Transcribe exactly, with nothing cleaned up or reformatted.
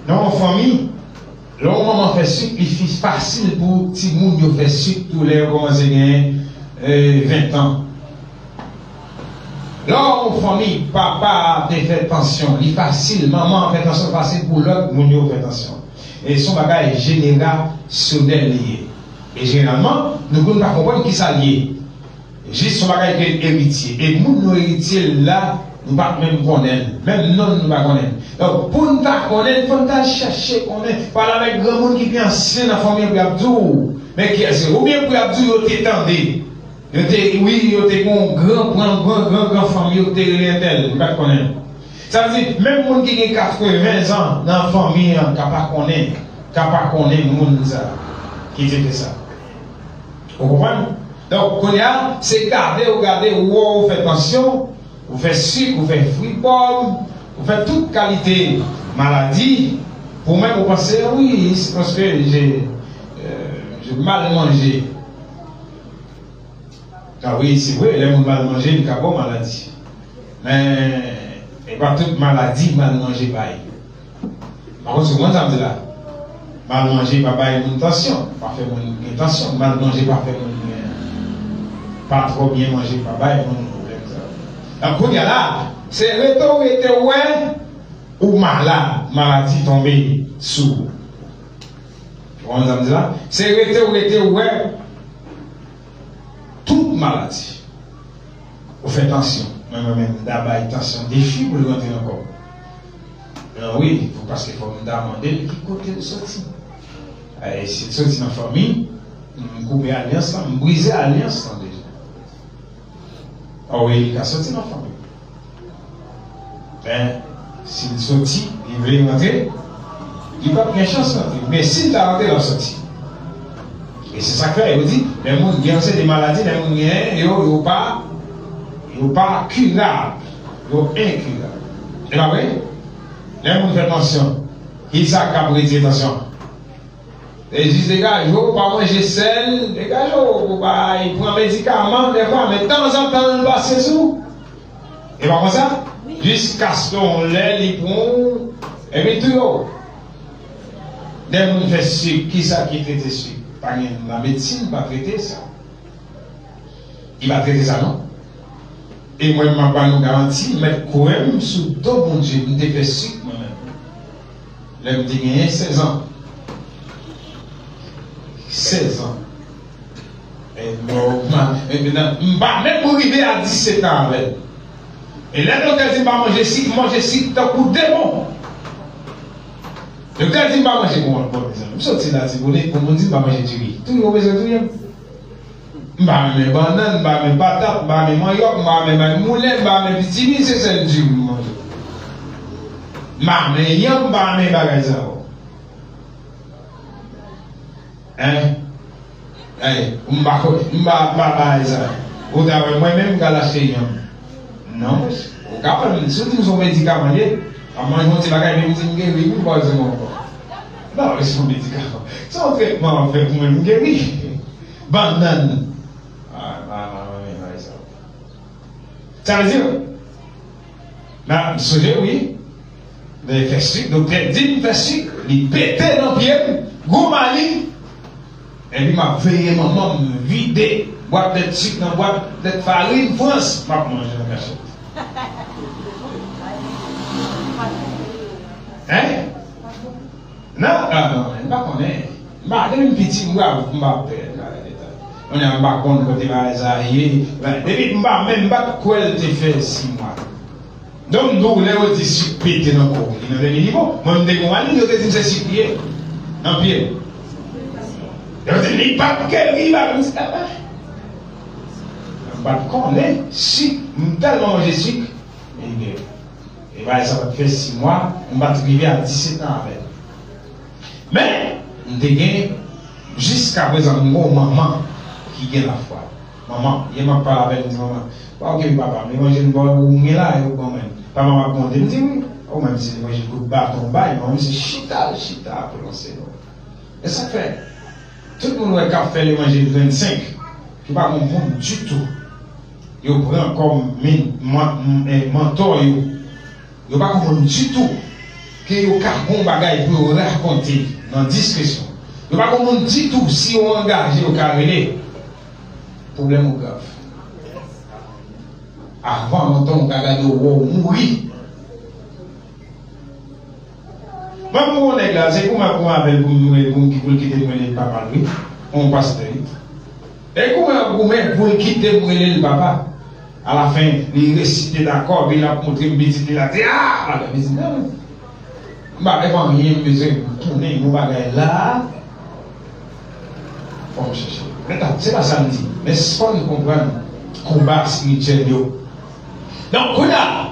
Nan yon fanmi, lè yon manman fè sik, li fi fasil pou timoun yo fè sik tou lè yo kòmanse gen, eh, ven tan. Lè yon fanmi, papa a te fè tansyon, li fasil, manman an fè tansyon, fasil pou lòt moun yo fè tansyon. E se yon bagay jenerasyonèl li ye. E jeneralman, nou konn pa konprann kisa l ye. Jis yon bagay ke l eritye. E moun nou eritye l la, nou pa t menm konnen l. Menm non l, nou pa konnen l. Donk, pou n ta konnen l, fò n ta chèche konnen. Pale avèk granmoun ki pi ansyen nan fanmi an pou y ap di w. Men kiyès se. Oubyen pou y ap di w yo te tande. Yo te, wi, yo te gen yon gran, gran, gran, gran, gran fanmi, yo te rele entèl. Nou pa t konnen l. Sa vle di, menm moun ki gen katreven zan nan fanmi an ka pa konnen, ka pa konnen moun sa ki te fè sa. Ou konprann? Donk, kounye a, se gade ou gade, ou wè ou fè tansyon, ou fè sik, ou fè fripòm, ou fè tout kalite maladi. Pou mwen, ou panse, wi, se paske je, euh, je mal manje. Ah wi, se vre, lè moun mal manje, li ka ba w maladi. Men, e pa tout maladi mal manje bay. Pa kont si w konprann sa m di la. Mal manje pa bay moun tansyon, pa fè moun gen tansyon. Mal manje pa fè moun gen, pa twò byen manje pa bay moun pwoblèm sa. Donk, kounye a la, se rete w rete w wè ou malad, maladi tonbe sou ou. Ou konprann sa m di la? Se rete w rete w wè tout maladi. Ou fè tansyon. Mwen, mwen menm, m ta bay tansyon defi pou l rantre nan kò m. Ah wi, pou, paske fò m ta mande l ki kote l soti. E si l soti nan fanmi, m koupe alyans lan, m brize alyans lan deja. Ah wi, li ka soti nan fanmi. Men, si l soti, li vle rantre, li p ap gen chans rantre. Men si l ta rantre, l ap soti. E se sa k fè, yo di, lè moun gen yon seri de maladi, lè moun gen, yo, yo pa, yo pa kirab, yo enkirab. E pa vre? Lè moun fè tansyon, kisa k ap retire tansyon? E jis degaje w, pa manje sèl, degaje w, ou pa pran medikaman, dèfwa, men tanzantan l pase sou. E pa konsa? Jis kaste w lè li pran w, epi touye w. Lè moun fè sik, kisa ki trete sik? Pa gen lamedsin pa trete sa. Li pa trete sa non. E mwen, m ap ba nou garanti, m mèt kwè m sou do Bondye, m te fè sik mwen menm. Lè m te genyen sèz an. Sèz an. E m, m, m, m pa menm rive a disèt an avè l. E lè doktè di m pa manje sik, m manje sik tankou demon. Doktè di m pa manje, bon, bon, mezanmi, m soti Latibonit, pou moun di m pa manje diri. Touye w bezwen touye m. M pa renmen bannann, m pa renmen patat, m pa renmen manyòk, m pa renmen may moulen, m pa renmen pitimi, se sèl diri m manje. M pa renmen yanm, m pa renmen bagay sa yo. Hein? Hey, m pa, m pa, m pa bagay sa. Ou ta wè mwen menm, m ka al achte yanm. Non, ou ka pran, si w di m se yon medikaman ye, m ap manje yon ti bagay, men m di m geri, wi, m pòze m ankò. Non, se yon medikaman. Se yon tretman w ap fè pou mwen, m geri. Bannann. Ah, ah, ah, ah, ah, sa. Sa vle di, nan, m sonje, wi, lè fè sik, doktè di m fè sik, li pete nan pye m, gwo mali, epi m ap veye manman m vide bwat lèt sik nan bwat lèt farin Frans, m ap manje nan kachèt. Hein? Non, non, non, m pa konnen. M pa, depi m piti, m pa, m pa pè, m pa pè de tan. Kounye a, m pa konn kote bagay sa a ye. Depi m pa menm, m pa t kwè l te fè sis mwa. Donk, m di w, lè yo di sik pete nan kò w, li nan dènye nivo. Mwen, m te gen yon maladi, yo te di m se sik li ye. Nan pye m. Yo di m li p ap geri, m pa, m di, ah, ah. M pa t konnen sik, m tèlman manje sik, li geri. E bagay sa pa t fè sis mwa, m pa t rive a disèt an avè l. Men, m te gen, jiskaprezan, m gen yon manman ki gen lafwa. Manman, yè m ap pale avè l, m di, "Manman, pa okipe papa m, li manje m bò ou gen la, yo ban mwen." Papa m ap gwonde, m di, "Wi." Ou menm si li manje kout baton w bay, manman m se chita l chita ap ranse non. E sa k fè, tout moun wè k ap fè levanjil vennsenk, ki pa gon moun ditou, yo pran kòm men, man, m, eh, mantò yo. Yo pa konprann ditou. ke yo ka gen yon bagay pou yo rakonte nan diskisyon. Yo pa gen moun ditou, si yo angaje, yo ka rele. Pwoblèm ou grav. Avan lontan, ou ka gade ou wè ou mouri. Mwen, pou yon nèg la, se kouman, kouman avè l pou m, pou m, pou l kite m rele l papa l, wi. Yon pastè, wi. E kouman, kouman pou l kite m rele l papa? Alafen, li resite dakò, epi l ap montre m pitit li la, di, a! Ala pitit la, wi. M pa, e pa anyen, m bezwen tounen yon bagay la. Fò m chèche. Men ta, se pa sa m di. Men fò n konprann konba espirityèl yo. Donk, kounye a,